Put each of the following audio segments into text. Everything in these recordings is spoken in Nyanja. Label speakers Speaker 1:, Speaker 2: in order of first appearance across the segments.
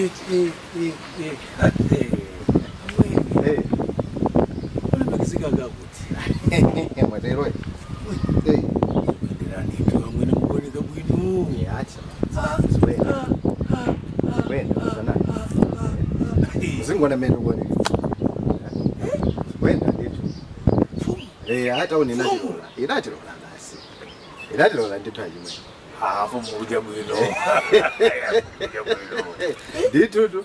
Speaker 1: Eh.
Speaker 2: Ulemekizika kakuti.
Speaker 1: Mwatero. Eh.
Speaker 2: Ndirani tu amwene mukoneka bwino.
Speaker 1: Acha. Zikwenda. Zikwenda sana. Zingona meno kone. Zikwenda ndithu. Eh, hata uninachilola. Inachilola basi. Inachilola ndithu achimwe.
Speaker 2: Ah, fumu kuja bwino.
Speaker 1: Ndithu tu.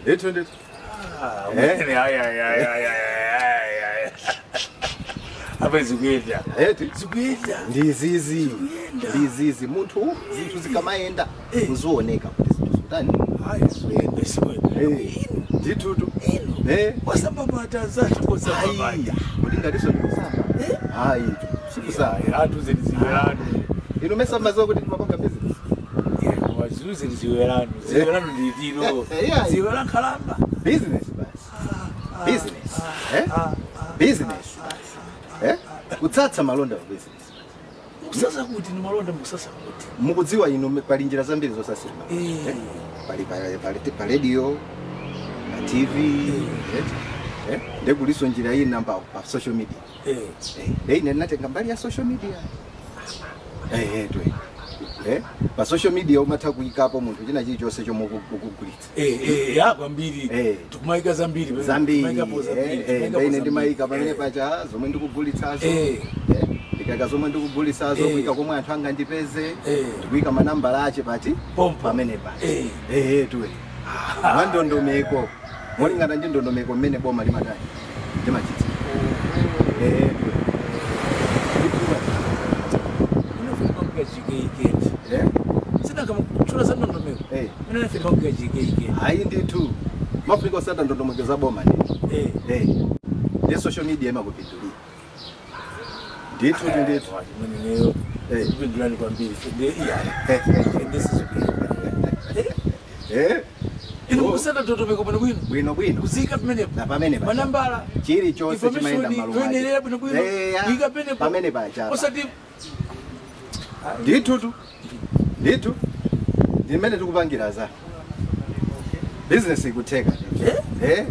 Speaker 1: Ndithu ndithu.
Speaker 2: Ah, mwene ay ay ay ay ay. Apa zikuenda.
Speaker 1: Eti
Speaker 2: zikuenda.
Speaker 1: Ndizizi. Ndizizi munthu zinthu zikamayenda muzioneka kuti zinthu zitani.
Speaker 2: Hayi zikuenda zikuenda.
Speaker 1: Ndithu tu. Eh,
Speaker 2: wasambabata zathu kusambabata.
Speaker 1: Kuti ngatiso ndikusamba. Hayi, sikusamba.
Speaker 2: Atuze ndiziwerano.
Speaker 1: Inu mesamba kuti ndimapanga business.
Speaker 2: Yeah, wazuze ndiziwerano. Ziwerano nditiro. Ziwerano khalamba.
Speaker 1: Business basi. Business. Eh? Business basi. Eh? Kutsatsa malonda wa business.
Speaker 2: Mukusasa kuti ni malonda mukusasa kuti.
Speaker 1: Mukudziwa inu pali njira zambiri zosasira malonda. Pali pali pa radio, pa TV, eh? Ndekuliso njira iyi namba pa social media.
Speaker 2: Eh.
Speaker 1: Eh, ine natenga mbali ya social media. Eh, twe. Eh? Pa social media umatha kuyikapo munthu china chilichonse chomwe ukugulitsa.
Speaker 2: Eh, ya kwambiri. Tikumayika zambiri.
Speaker 1: Zambiri. Ine ndimayika pamene pacha zomwe ndikugulitsazo. Ndikayika zomwe ndikugulitsazo kuyika komwe anthu angandipeze. Ndikuyika manambala ache pati pamene pacha. Eh, tuwe. Mwandondomeko. Molingana ndi ndondomeko mmene boma limatani. Limachitsa. Eh, tuwe.
Speaker 2: Sina kama kuchula za ndondomeko. Mina nafika kwa JKK.
Speaker 1: Hayi ndithu. Mafika osata ndondomeko za boma ndithu. Eh. Ndi social media imakupindulira. Ndithu ndithu.
Speaker 2: Mweneyo. Kupindulani kwambiri. Ndi iya. Ndi sizipindula.
Speaker 1: Eh?
Speaker 2: Inu kusata ndondomeko bwino bwino.
Speaker 1: Bwino bwino.
Speaker 2: Kuzika pamenepo.
Speaker 1: Na pamene pacha.
Speaker 2: Manambala.
Speaker 1: Chilichonse chimayenda m'malo mwake.
Speaker 2: Toyenerera bwino bwino. Kuyika penepo.
Speaker 1: Pamene pacha.
Speaker 2: Osati
Speaker 1: ndithu tu. Ndithu. Ndimene tikupangira za. Business ikutheka ndithu. Eh?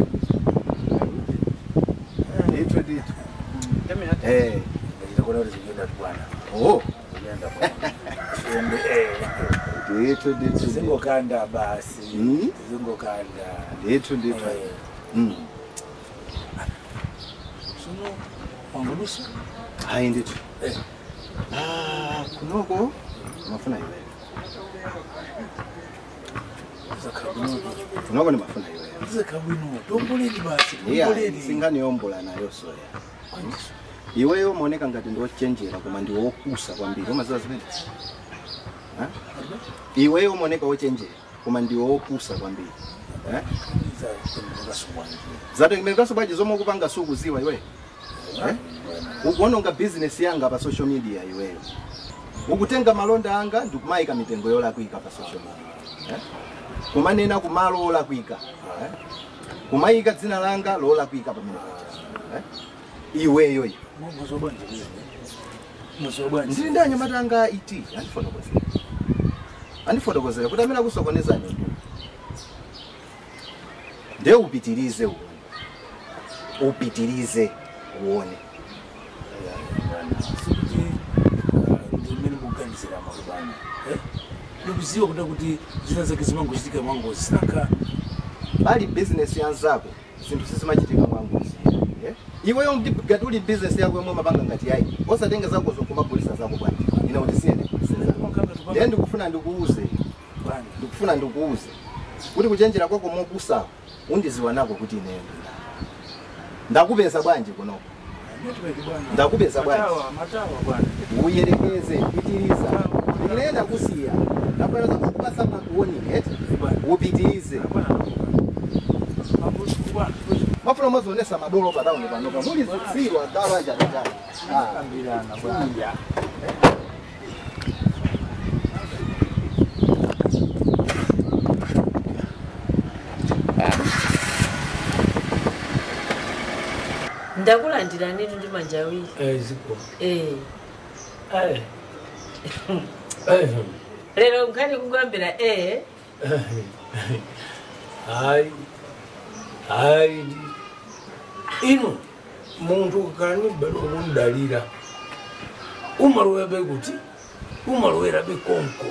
Speaker 1: Ndithu ndithu. Eh.
Speaker 2: Ndikona kuti zikuenda bwana.
Speaker 1: Oh.
Speaker 2: Zikuenda bwana.
Speaker 1: Ndithu ndithu.
Speaker 2: Zingokanda basi. Zingokanda.
Speaker 1: Ndithu ndithu.
Speaker 2: Sono wangulusa?
Speaker 1: Hayi ndithu.
Speaker 2: Eh.
Speaker 1: Ah, kunoko mafuna iweyo. Kunoko ni mafuna iweyo.
Speaker 2: Zakabwino, tomboleni basi, tomboleni.
Speaker 1: Singani yombola nayo soya. Iweyo umaoneka ngati ndi wochenjera koma ndi wopusa kwambiri. Umaziwa zimene? Ha? Iweyo umaoneka wochenjera koma ndi wopusa kwambiri. Eh? Zatengemekaso bwanji zomwe ukupanga sukuziwa iweyo. Eh? Ukuononga business yanga pa social media iweyo. Ukutenga malonda anga ndikumayika mitengo yolakwika pa social media. Eh? Kumanena kumalo olakwika. Eh? Kumayika dzina langa lolakwika pamene pacha. Eh? Iweyo iwe. Ndili ndi anyamata anga IT andifotokozera. Andifotokozera kuti amene akusokonezani ndi. Ndiye upitirize uone. Upitirize uone.
Speaker 2: Ndikuziwa kuti zina zake zimangochitika mwangozi sinaka
Speaker 1: pali business yanzako zinthu sizimachitika mwangozi. Iweyo ngati uli business yako yomwe mapanga ngati yayi osatenga zako zokumagulitsa zako bwanji ine kuti siyende kugulitsa zako. Ndiye ndikufuna ndikuuze ndikufuna ndikuuze kuti kuchenjera kwako mopusawo undiziwa nako kuti ineyo ndakupeza bwanji kunoko. Ndakupeza bwanji.
Speaker 2: Matawa bwana.
Speaker 1: Uyerekeze pitiriza. Ndinenda kusiya. Ndapera zakupasa makuoni eti. Upitirize. Mafuna mazonesa madolo patauni panopa. Muli zitsiru adala jadada.
Speaker 2: Ambirana bwana.
Speaker 3: Ndakulandira nitu ndi manja awiri.
Speaker 2: Eh, ziko.
Speaker 3: Eh.
Speaker 2: Eh. Eh.
Speaker 3: Lero nkhani kugambira eh
Speaker 2: Hayi. Hayi. Ino muntu kani balo kundalira. Umalowera be kuti umalowera be konko.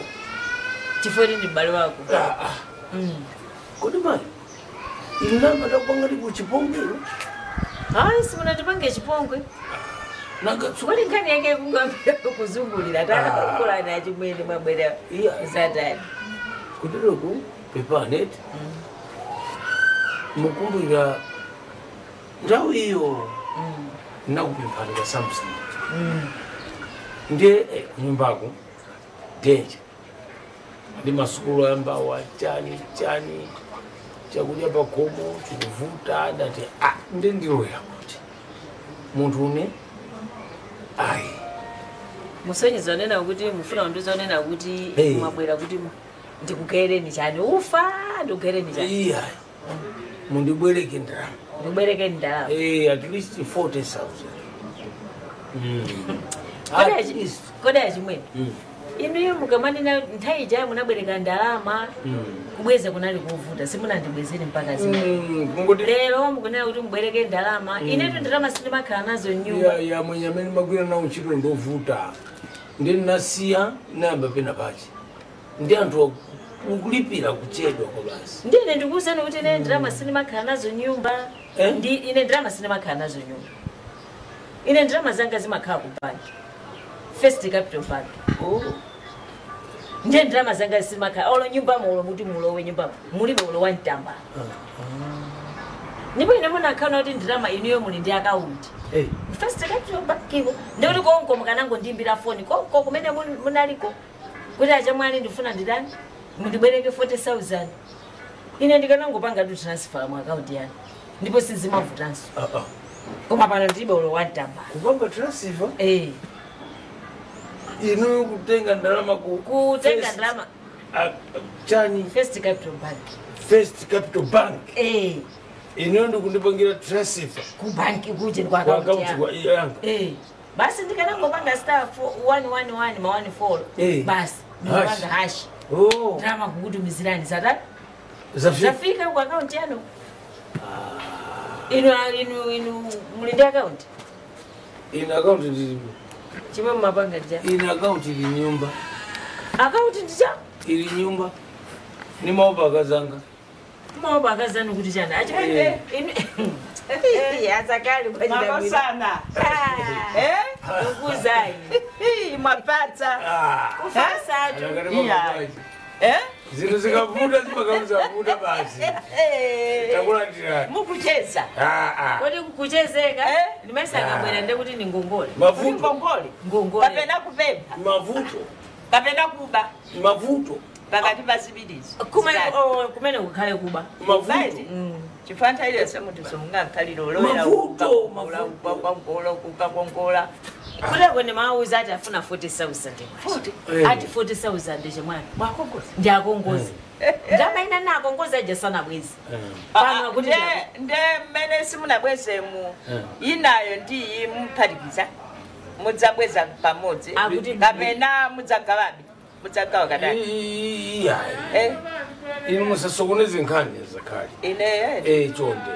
Speaker 3: Chifori ndi balo wako.
Speaker 2: Ah. Kodi mali. Inamba takupanga ndi kuchipongero.
Speaker 3: Hayi simunatipange chipongwe.
Speaker 2: Nanga
Speaker 3: kodi nkhani yake kungambira kuzungulira takakula na chimwene mwabwera zatani.
Speaker 2: Kudiroku pepanet. Mukumbira nthawi iyo nakupemphani Samson. Ndiye kunyumbako denja ndi masukulu ayambawa chani chani chakudya pakhomo chikuvuta ndati ndi ndiloya kuti munthu une ayi
Speaker 3: musonyeza onena kuti mufuna kundizonena kuti mwabwera kuti ndikugereni chani ufa ndikugereni chani
Speaker 2: iya mundibwereke ndalama
Speaker 3: ndibwereke ndalama
Speaker 2: at least 40,000.
Speaker 3: Kodi achimwene inuyo mukamanena nthawi ija munabwereka ndalama kubweza kunali kuvuta simunandibwezere mpaka zino lero mukunena kuti mubwereke ndalama inetu ndalama sindimakhala nazo nyumba
Speaker 2: ya mwenye amene magwira nawo ntchito ndovuta ndinasiya nayamba pena pachi ndi anthu ukulipira kuchedwa kwa basi
Speaker 3: ndine ndikuwuzani kuti ine ndalama sindimakhala nazo nyumba ndi ine ndalama sindimakhala nazo nyumba ine ndalama zanga zimakhala ku banki First Capital Bank. Ndiye ndalama zanga zimakhala olo nyumba mulo muti mulowe nyumba mulibe ulo wantamba. Ndipo ine munakhala kuti ndalama inuyo muli ndi akaunti. First Capital Bank iko ndikuti konko mukanango ndimbira foni konko kumene munaliko kuti achamwali ndifuna ndidani mundibwereke 40,000. Ine ndikanangopanga tu transfer mu akaunti yanu ndipo sizimavutanso. Koma pano ndilibe ulo wantamba.
Speaker 2: Kupanga transfer? Inu kutenga ndalama
Speaker 3: kutenga ndalama
Speaker 2: chani
Speaker 3: First Capital Bank.
Speaker 2: First Capital Bank. Inu ndikundipangira transfer
Speaker 3: ku banki kuje kwa account
Speaker 2: yanga.
Speaker 3: Basi ndikanangopanga star 111 ma 14 basi ndipanga hash. Ndalama kukutumizirani zatani zafika ku account yanu. Inu muli ndi account?
Speaker 2: Ine account ndilibe.
Speaker 3: Chimwe mapanga nja.
Speaker 2: Ine account ili nyumba.
Speaker 3: Account ndija?
Speaker 2: Ili nyumba. Ni maopa akazanga.
Speaker 3: Maopa akazanu kuti chana. Achimwe inu azakali kwa jina.
Speaker 4: Makosana.
Speaker 3: Ukuzai.
Speaker 4: Mwapata.
Speaker 3: Kufasa tu.
Speaker 4: Iya.
Speaker 2: Zino zikavuta zimakamuzavuta basi. Takulandira.
Speaker 4: Mukucheza.
Speaker 3: Kodi kuchezeka? Ndimasanga bwera ndekuti ni ngongole.
Speaker 2: Mavuto.
Speaker 4: Ngongole.
Speaker 3: Ngongole.
Speaker 4: Kapena kupempha.
Speaker 2: Mavuto.
Speaker 4: Kapena kuba.
Speaker 2: Mavuto.
Speaker 4: Pakati pa zibilizo.
Speaker 3: Kumene kukhale kuba.
Speaker 2: Mavuto.
Speaker 4: Chifanta ile semuntu somungakhalira olowera.
Speaker 2: Mavuto.
Speaker 4: Kukakongola.
Speaker 3: Kule kwene mawuza ati afuna 40,000.
Speaker 4: 40?
Speaker 3: Ati 40,000 chemwana.
Speaker 4: Mwakongoza.
Speaker 3: Ndiakongoza. Ndamaina nakongoza ija sana bwezi. Pano kuti
Speaker 4: nde mmene simunabwezemu inayo ndiyi muphatikiza. Mudzabweza pamodzi. Kapena mudzagawabe. Mudzagawa kadani.
Speaker 2: Iya. Inu musasokoneze nkhani zakhale.
Speaker 4: Ine
Speaker 2: chonde.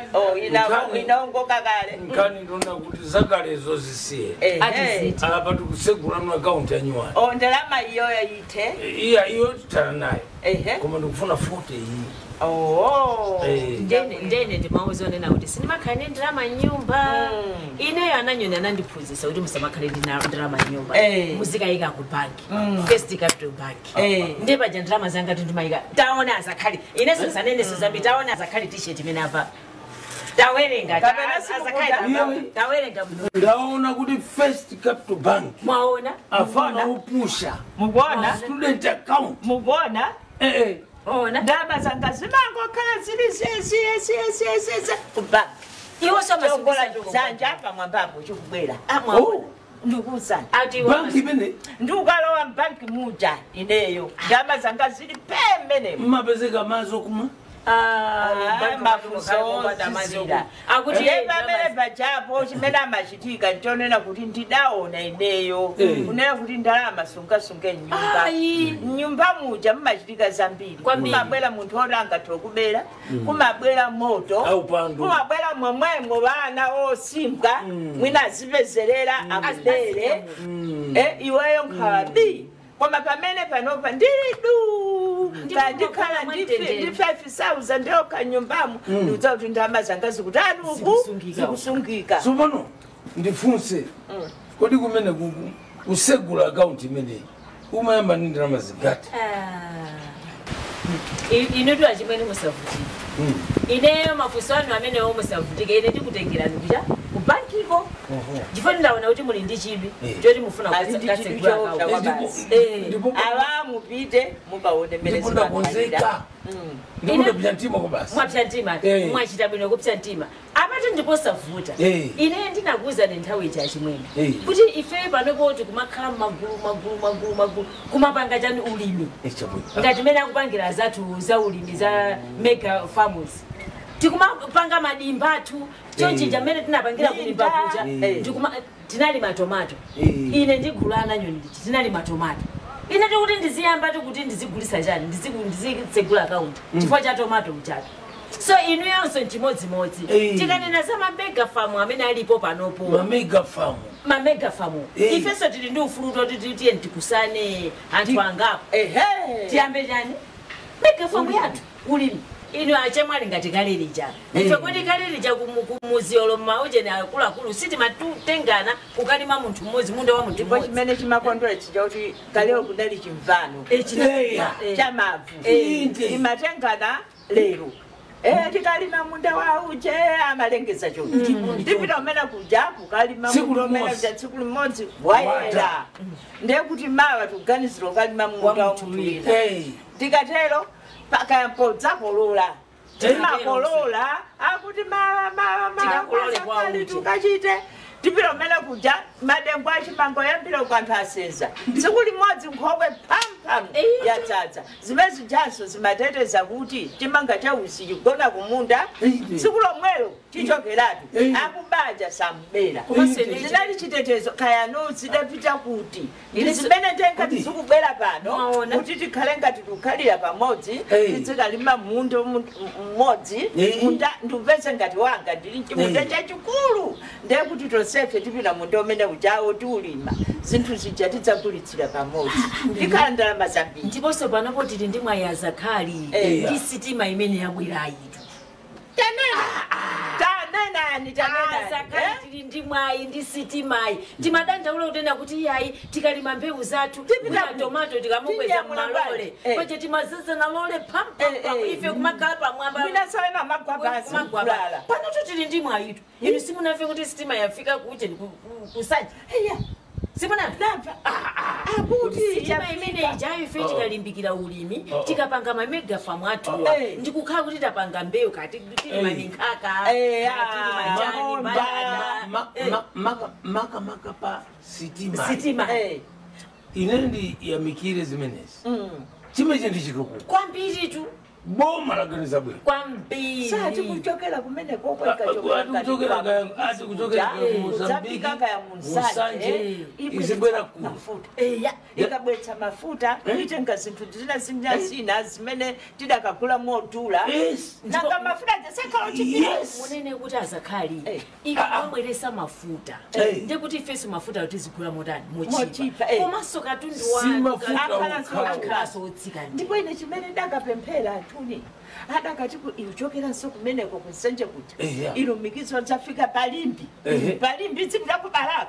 Speaker 4: Inaongoka kale.
Speaker 2: Nkhani ndona kuti zakalezo zisiye.
Speaker 3: Ati
Speaker 2: apa tikusegula mu account ya nyuwani.
Speaker 4: Ndalama iyoyo ite.
Speaker 2: Iya iyo titana nayo. Koma ndikufuna 40 iyi.
Speaker 3: Ndene ndimawuzonena kuti sindimakhale ndalama nyumba. Ineyo ananyoni anandiphunzitsa kuti musamakhale ndi ndalama nyumba. Muzikayika ku banki. First Capital Bank. Ndiye paja ndalama zanga tindimayika. Taona azakhali. Ineso zaneneso zambi taona azakhali t-shirt imene apa. Tawerenga. Azakhali. Tawerenga.
Speaker 2: Ndaona kuti First Capital Bank.
Speaker 3: Mwaona?
Speaker 2: Afana upusha.
Speaker 4: Mukuona?
Speaker 2: Student account.
Speaker 4: Mukuona?
Speaker 3: Ona.
Speaker 4: Ndalama zanga zimangokhala zili zezi kubanki.
Speaker 3: Iwo
Speaker 4: Chongola zanja pamwambapo chikubwera.
Speaker 3: Mwaona.
Speaker 4: Ndikuwuzani.
Speaker 2: Banki imene
Speaker 4: Ndikukalowa mbanki muja ineyo. Ndalama zanga zili pemene.
Speaker 2: mmapezeka mazo kuma.
Speaker 3: Akuti
Speaker 4: pamene pachapo chimene amachitika nchonena kuti ndidaona ineyo kunena kuti ndalama sungasunge mnyumba. Mnyumba muja mumachitika zambiri. Kumabwera munthu oti angathe kubera, kumabwera moto, kumabwera momwemo vana osimbwa mwina azipezerera akubere iweyo nkhabi. Koma pamene panopa ndilidu ndikhala ndi 5,000 ndiyokha nyumbamo ndikudza kuti ndalama zanga zikutani uku zikusungika.
Speaker 2: Tsopano ndifunse kodi kumene kusegula akaunti imeneyi umayamba ndi ndalama zingati?
Speaker 3: Inutu achimwene musavutike. Ineyo mafunso anu amenewo musavutike, ine ndikutengerani kucha kubankiko. Chifukwa ndaona kuti muli ndi chidwi choti mufuna kutsegula akaunti.
Speaker 4: Awa mupite mukaone mmene
Speaker 2: zimakhalira. Ndikundapita mtima kubasi.
Speaker 3: Mwapita mtima, mwachita bwino kupita mtima. Apati ndiposavuta. Ine ndinakuwuzani nthawi ija achimwene kuti ife panopo tikumakhala m'magulu magulu magulu magulu kumapanga chani ulimi. Ngati mmene akupangira zathu za ulimi za mega farmers. Tikumapanga madimba athu chonchija mmene tinapangira kulimba kuja tinalima tomato. Ine ndigulana nyoni ndichi tinalima tomato. Ine tikuti ndiziyamba tikuti ndizigulisa chani ndizitsegula akaunti chifukwa cha tomato mchato. So inu yonso nchimodzimodzi tikanena za mamega farm amene alipo panopo. Mamega farm ifenso tili ndi ufulu toti tiye tikusane anthu angapo tiyambe chani mega farm yathu ulimi. Inu achemwali ngati kalelija ife kuti kalelija kumuziolo maucheni akuluakulu sitimatutengana kukalima munthu mmodzi munda wa munthu
Speaker 4: mmodzi. Chimene chimakondwera chija kuti kalero kudali chimvano chamavu imatengana lero. Tikalima munda wa uje amalengeza choncho ndipita umene kuja kukalima munda umene kuja tsiku limodzi wayera ndiye kuti mawa tikuganizira kukalima munda wa munthu wina. Tikatero pakayambodza timakolola akuti mawa tukachite tipita umene kuja madengo achimango yambira ku anthu asenza tsiku limodzi nkhokwe phamphamu yadzadza. Zimene zijaso zimateteza kuti chimanga chausi chigona kumunda tsiku lomwelo chichokeratu akubaja sambera. Zinali chitetezo kayano zidapita kuti ndi zimene tengati zikubwera pano kuti tikhale ngati tikukhalira pamodzi tizikalima munda mmodzi munda ndikupeze ngati wanga ndili chimunda chachikulu ndiye kuti tonsefe tipita munda umene ujawo tiulima zinthu zija tidzagulitsira pamodzi tikhala ndalama zambiri.
Speaker 3: Ndiponso panopo tili ndi mwayi azakhali ndi sitima imene yabwerayitu.
Speaker 4: Tanenani
Speaker 3: azakhali tili ndi mwayi ndi sitimayi timadandaula kutena kuti iyayi tikalima mbewu zathu mwina tomato tikamukweza mmalole paja timazazana lole phamphampam ife kumakhala pamwamba panotu tili ndi mwayitu. Inu simunamve kuti sitima yafika kuche kusaja? Simunamva?
Speaker 4: Akuti
Speaker 3: sitima imene ijayo ife tikalimbikira ulimi tikapanga mamega farm athu ndikukhala kuti tapanga mbewu kati tilima minkhaka tilima chani banana
Speaker 2: maka pa sitima ine ndiyamikire zimenezi chimechi ndi chitukuko
Speaker 3: kwambiritu
Speaker 2: boma laganiza bwino
Speaker 3: kwambiri.
Speaker 4: Sati kuchokera kumene kokwe
Speaker 2: ati kuchokera ku Mozambique izibwera ku
Speaker 4: mafuta ikabwetsa mafuta itenga zinthu zina zina zimene tidakagula modula nanga mafuta ajasekhala ochipira.
Speaker 3: Munene kuti azakhali ikamabweresa mafuta ndiye kuti ifeso mafuta tizigula motani mochipa komanso katundu akhalanso otsika.
Speaker 4: Ndipo ine chimene ndakapemphera anthuni adakati ichokeranso kumeneko kunsanje kuja ilumikizo dzafika palimbi palimbi dzipita kubalaka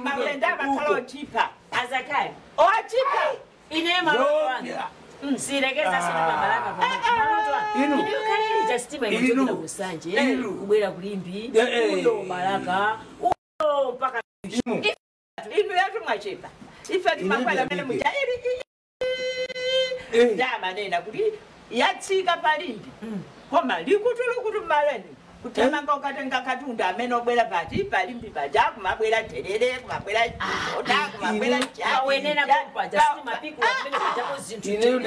Speaker 4: maulendo amakhala ochipa
Speaker 3: azakhali
Speaker 4: ochipa
Speaker 3: ine maloto anga sirekeza sitima balaka maloto anga ine kalelija sitima imachokera kusanje kubwera kulimbi ulo balaka ulo mpaka
Speaker 4: inu yatu mwachipa ife timakwala mene muja ndamanena kuti yatsika palimbi koma likutulukutu mmaleni Kuthamanga ukatenga katundu amene obwera pati palimbi paja kumabwera terere kumabwera oda kumabwera
Speaker 3: awenera paja sitimapikula pamene pajapo zinthu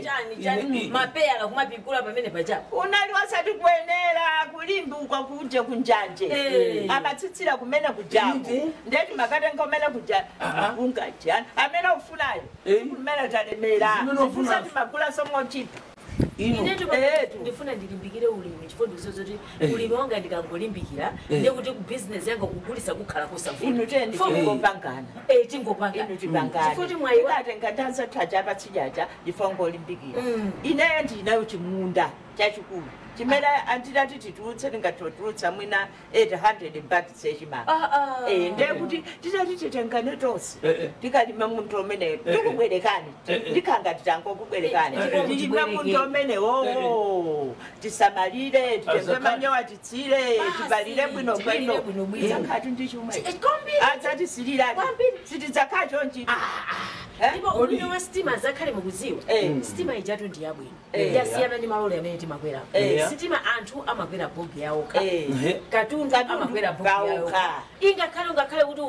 Speaker 3: chani chani mapeyala kumapikula pamene pajapo
Speaker 4: unali wasati kuyenera kulimbi uko kuje kunjanje amatsitsira kumene kujako ndeti makatenga umene kuja ungajani amene ufunayo kumene talemera usati magula somochipa.
Speaker 3: Ndifuna ndilimbikire ulimi chifukwa ndizoti ulimi wanga ndikangolimbikira ndekuti ku business yanga kugulisa kukhala kusafuna.
Speaker 4: Inu tiyeni tingopangana.
Speaker 3: Tingopangana.
Speaker 4: Inu tipangana.
Speaker 3: Chifukwa mwayiwa
Speaker 4: tikatenga tanza thaja patsijaja ndifongolimbikira. Ineyo ndinayo chimunda chachikulu. Chimene anditati titulutse tingatotulutsa mwina 800 bags echimanga. Ndekuti titati titengane tonse tikalime munthu umeneyo tikubwerekani ndikhanga titangokubwerekani tilime munthu umenewo tisamalire titenge manyowa titsire tibalire bwino bwino tizakhatu ndi chomwe adzatisilirani sitidzakhala chonchi.
Speaker 3: Ndipo ubwino wa sitima zakhale mukudziwa sitima ijatu ndi yabwino yasiyana ndi malole amene timakwera. Sitima anthu amakwera bogi yawo katundu amakwera bogi yawo ingakhale ungakhale kuti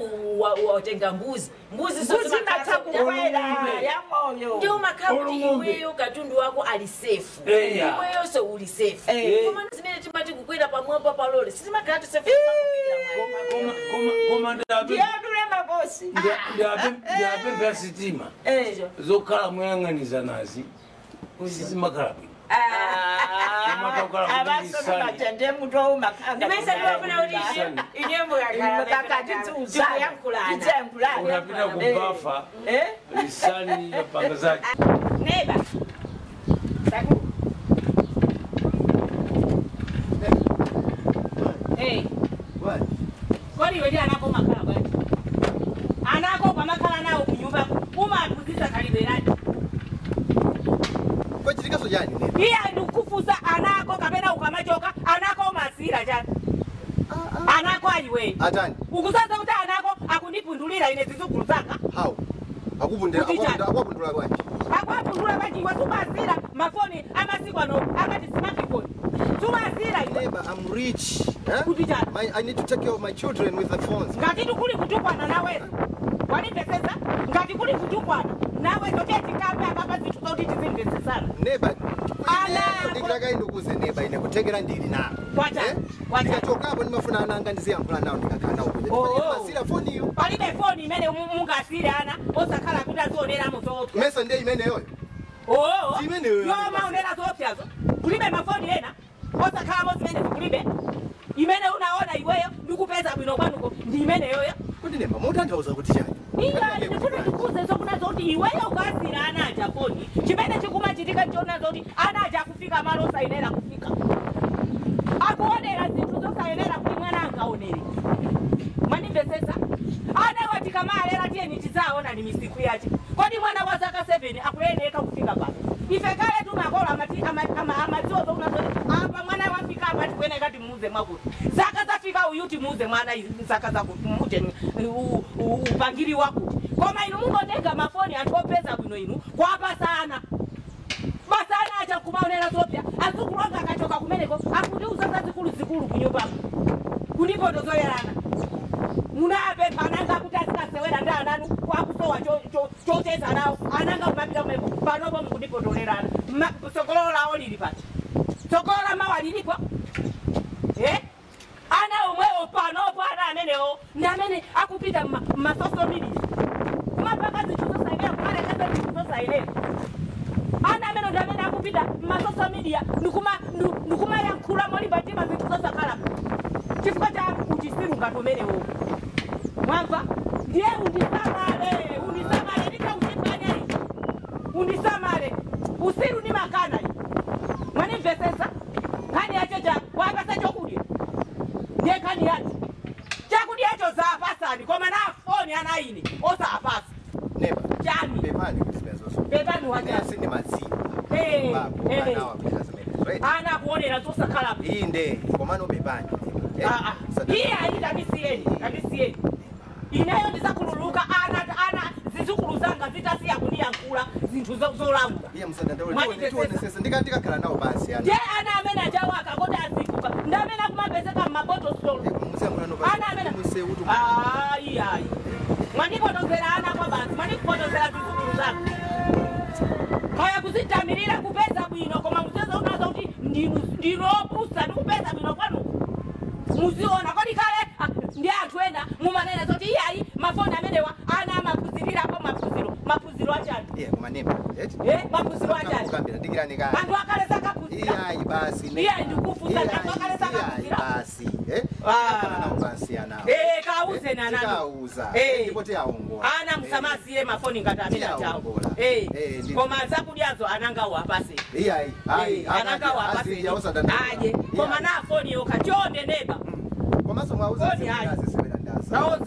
Speaker 3: watenga mbuzi mbuzi
Speaker 4: zimatha kukwera yamoyo
Speaker 3: ndiyo umakhala kuti iweyo katundu wako ali safe iweyo so uli safe. Koma zimene timati kukwera pamwamba palole sitimakhala tu safe.
Speaker 2: Koma
Speaker 4: ndiyadule makosi
Speaker 2: ndiyapempha sitima zokhala moyang'aniza nazi sizimakhala bwino. Unapita kubafa lisani ya panga zake.
Speaker 5: Neba. Saku. Hey.
Speaker 1: What?
Speaker 5: Kodi wedi anako makhala bwana. Anako kwa makhala nawo kunyumba uma atuzisa kaliberani.
Speaker 1: Kwachitikaso chani neba?
Speaker 5: Iya ndikufusa anako kapena ukamachoka anako masira chani. Anako aliwe.
Speaker 1: Atani.
Speaker 5: Ukusaza kuti anako akunipundulira ine zizukulu zanga.
Speaker 1: How? Akupundira akupundula bwanji.
Speaker 5: Akupundula bwanji wasumasira mafoni amasiku ano akati smartphone. Sumasira iwe.
Speaker 1: Neighbor, I'm rich. I need to take care of my children with the phones.
Speaker 5: Ngati tukuli kutukwana nawe. Wanipesesa? Ngati kuli kutukwana nawe zote tikambe apapa zinthu zoti tizimvetsesana.
Speaker 1: Neighbor, ndikiraka indukuze neighbor ine kutekera ndili nako.
Speaker 5: Wacha.
Speaker 1: Ndikachokapo ndimafuna ananga ndiziyankhula nawo ndikakhala nawo kuja. Masira foni iyo.
Speaker 5: Palibe foni imene mungasire ana osakhala kuti azioneramo zoopsa.
Speaker 1: Mesa ndiye imeneyoyo.
Speaker 5: Oh.
Speaker 1: Imeneyoyo.
Speaker 5: Yo maonera zoopsazo. Kulibe mafoni ena osakhalamo zimene kulibe. Imene unaona iweyo ndikupeza bwino kwanuko ndi imeneyoyo.
Speaker 1: Kuti nemba mutanthauza kuti chani?
Speaker 5: Iya ndifuna ndikuze zokuna zoti iweyo ukasira ana aja foni. Chimene chikumachitika nchona zoti ana aja kufika malo osayenera kufika. Akuonera zinthu zosayenera kuti mwana angaonere. Mwanimvesesa? Ana watikamalera tiyeni tizaona ni misiku yache. Kodi mwana wa zaka 7 akuyeneka kufika pano. Ife kale tumakola amadziwa zokuna zoti apa mwana wafika apa tikuyeneka timuuze mwakuti. Zaka zafika uyu timuuze mwana zaka zakuti muje upangiri wakuti. Koma inu mungotenga mafoni anthu opeza bwino inu kwapa sana. Masana acha kumaonera zopya azukulu anga akachoka kumeneko akuti uzaza zikulu zikulu kunyumba kulipo tozoyerana munapempha ananga kuti azikasewera ndi ananu kwakusowa chocheza nawo ananga kumapita kumeko panopo mukundipotolerana tsogolo lawo lili pati tsogolo la mawa lilipo ana omwewo panopo ana amenewo ndi amene akupita m'masocial media kumapaka zinthu zosayenera kumalekeza zinthu zosayenera. Ana amene ndi amene akupita m'masocial media ndikumayankhula molimba mtima zinthu zosakhala chifukwa cha uchisiru ngati umenewo. Mwamva? Ndiye undisamale, undisamale ndikauchifanya ichi. Undisamale. Usiru ni makana iyi. Mwanimvesesa? Nkhani yacho cha wapasa chokudya. Ndiye nkhani yacho. Chakudyacho zaapasani koma na foni ana ine osaapasa.
Speaker 1: Neba.
Speaker 5: Chani.
Speaker 1: Pepani kuti zimenezoso.
Speaker 5: Pepani wacha.
Speaker 1: Sine madziwa.
Speaker 5: Ana kuonera zosakhala.
Speaker 1: Inde, komano pepani.
Speaker 5: Iye ayi ndandisiyeni, ndandisiyeni. Ineyo ndizakhululuka ana zizukulu zanga zitasiya kuniyankhula zinthu zolamula.
Speaker 1: Iye musadandaule ndikakhala nawo pansi ana.
Speaker 5: Ndiye ana amene achawaka kodi azikuka ndi amene akumapezeka
Speaker 1: msewutu.
Speaker 5: Ayi ayi. Mwanipotozera ana kwa basi, mwanipotozera zizukulu zako. Kaya kuzitamirira kupeza bwino koma muzezo unazo kuti ndinopusa ndikupeza bwino kwanu. Muziona kodi kale ndi anthu ena mumanena zoti iyayi mafoni amenewa ana amaphunzirirapo maphunziro achani.
Speaker 1: Iye koma neba.
Speaker 5: Maphunziro achani.
Speaker 1: Kukambira dikirani kale.
Speaker 5: Anthu akale sakaphunzira.
Speaker 1: Iyayi basi.
Speaker 5: Iyayi ndikufunsa anthu akale sakaphunzira.
Speaker 1: Basi. Basi ana.
Speaker 5: Kauze na nani.
Speaker 1: Tikauza. Ndipo tiyaongola.
Speaker 5: Ana musamasiye mafoni ngati amene achawo. Koma zakudyazo anangawo apase.
Speaker 1: Iyayi. Ayi.
Speaker 5: Anangawo apase. Aje. Koma na foni yokha chonde neba.
Speaker 1: Komanso mwauza zisewera ndasa.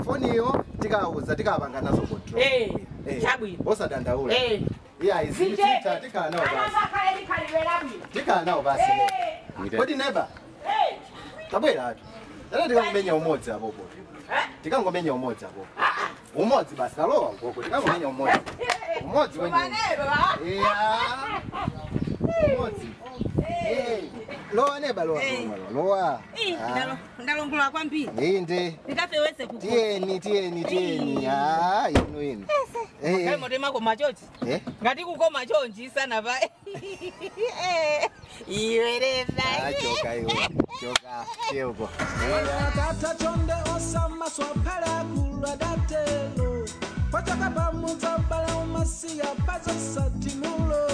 Speaker 1: Foni iyo tikauza tikapanga nazo control.
Speaker 5: Chabwino.
Speaker 1: Osadandaula. Iyayi zitita tikhala nawo basi. Tikhala nawo basi. Kodi neba. Tabwera atu. Tala tikangomenya umodzi apopo. Tikangomenya umodzi apopo. Umodzi basi alowa ukoko tikangomenya umodzi. Umodzi wenyewe. Umodzi. Lowa neba lowa. Lowa.
Speaker 5: Ndalongula kwambiri.
Speaker 1: Inde.
Speaker 5: Ndikafewese kuko.
Speaker 1: Tiyeni tiyeni. Ah, inu inu.
Speaker 5: Motema koma chonchi. Ngati kukoma chonchi sana pa. Iwe reva.
Speaker 1: Choka iwe. Choka. Cheuko.
Speaker 6: Tata chonde osama swapala kula datelo. Pachaka pamuta bala umasiya pazo satimulo.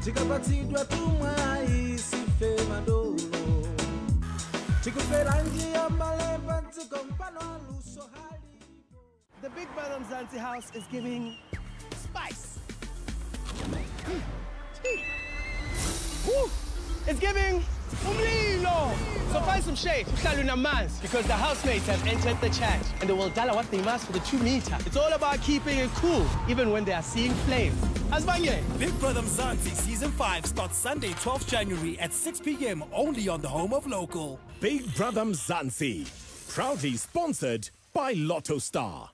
Speaker 6: Tikapatidwa tumwa isife madolo. Tikuferangi ambale pantiko mpano aluso hali.
Speaker 7: The Big Brother Mzansi house is giving spice. Tea. Woo. It's giving umlilo. So find some shade, because the housemates have entered the chat and they will dollar what they must for the 2 meter. It's all about keeping it cool, even when they are seeing flames. Azbanye.
Speaker 8: Big Brother Mzansi Season 5 starts Sunday, 12th January at 6 p.m. only on the home of local.
Speaker 9: Big Brother Mzansi, proudly sponsored by Lotto Star.